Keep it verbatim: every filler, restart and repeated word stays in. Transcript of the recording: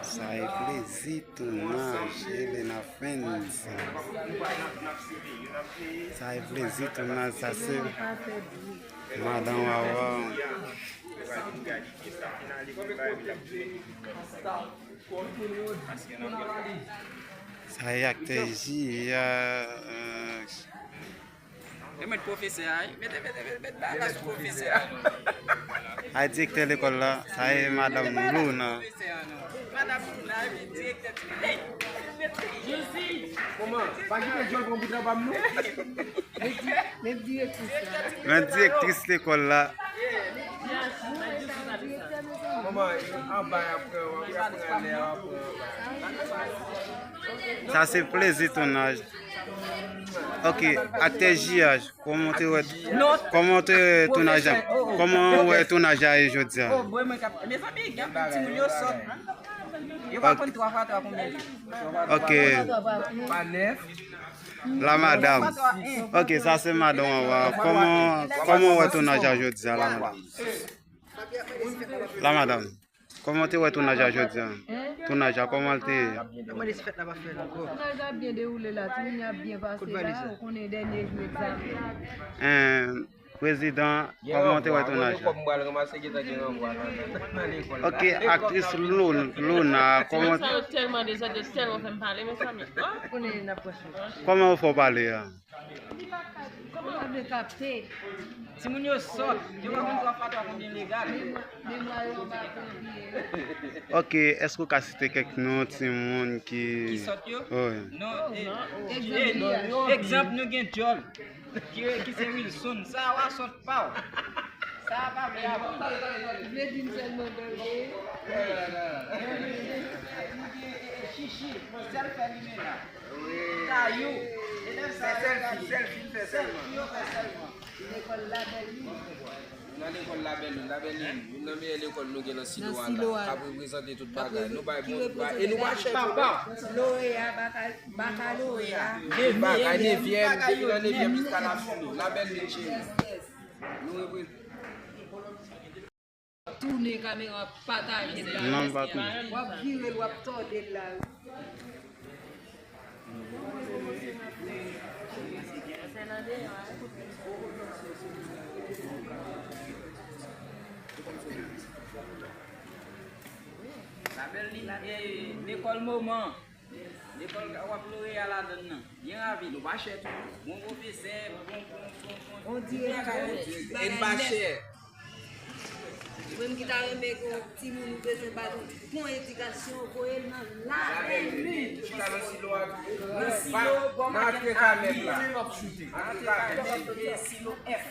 Sa e plezi tounaj Elena Friends. Sa e plezi tounaj, sa se madan Wawa. Sa e aktè Jiyè. Yo met pwofesè a, wi. Mete, mete, mete, mete bagay sou pwofesè a. Ay, direktè lekòl la, sa e madanm Luna. Pwofesè a, non. Madanm Luna, epi direktè ti, hey! Josi! Kòman? Pa kite djòl pran bout anba m, non. Men di-, men direktris la. Men direktris lekòl la. Kòman? Anba y ap pran, y ap pran lè, y ap pran anba. Sa se plezi tounaj. Ok, aktè Jiyè, kòman w te wè, kòman w te wè tounaj la? Kòman w wè tounaj la ye jodi a? Oh, bon, mwen kap, mezanmi, gen anpil timoun yo sòt. Yo pa konn twa fwa twa konbyen jou. Ok. Pa nèf. La madam. Ok, sa se madanm an. Kòman, kòman w wè tounaj la jodi a, la madam? La madam. Kòman w te wè tounaj la jodi a? Tounaj la, kòman l te ye? Yo mande si fèt la pa fèt ankò. Tounaj la ap byen dewoule la, timoun yo ap byen pase la, ou konnen dènye jou egzamen. Prezidan, kòman w te wè tounaj la? Ok, aktris Lou-, Luna, kòman... Sa yo tèlman dezòd, yo tèlman fè m pale, mezanmi. Kòman yo fè w pale a? Kòman w vle kapte? Timoun yo sòt, yo pa konn twa fwa twa konbyen legal. Memwa yo anba pye. Ok, èske w ka site kèk non timoun ki... Ki sòt yo? Wi. Non, e, e, egzanp, nou gen djòl. Ki, ki se Wilson. Sa a wa sòt pa w. Sa a pa vle avè w. Vle di m sèlman danje. Nou gen, e, e, chichi, sèl fè limena. Kayou. Elèv sa yo fè sèlman. Sèlman. Lekòl Labèlin. Nan lekòl Labèlin, Labèlin, youn nan meyè lekòl nou gen nan Silo a la, k ap reprezante tout bagay. Nou bay bon, nou bay, e nou pa chè tou non. Loreya, baka-, bakaloreya. Tout bagay, nevyèm, depi nan nevyèm jiska lafini. Labèlin cheri. Nou reprezante. Tounen kamera, pataje l la. Non, m pa tounen. W ap vire l, w ap tòde l la. Labèlin, e, lekòl moman. Lekòl w ap loreya ladann nan. Byen rapid. Nou pa chè tou. Bon pwofesè, bon, bon, bon, bon. Bon direktè. E n pa chè. Ou menm ki ta renmen gen yon timoun ou bezwen ba l yon bon edikasyon, voye l nan Labèlin. Chita nan Silo a tou. Nan Silo, bò maten Avi. Antre Kalèb la. Antre Kalèb. Silo F.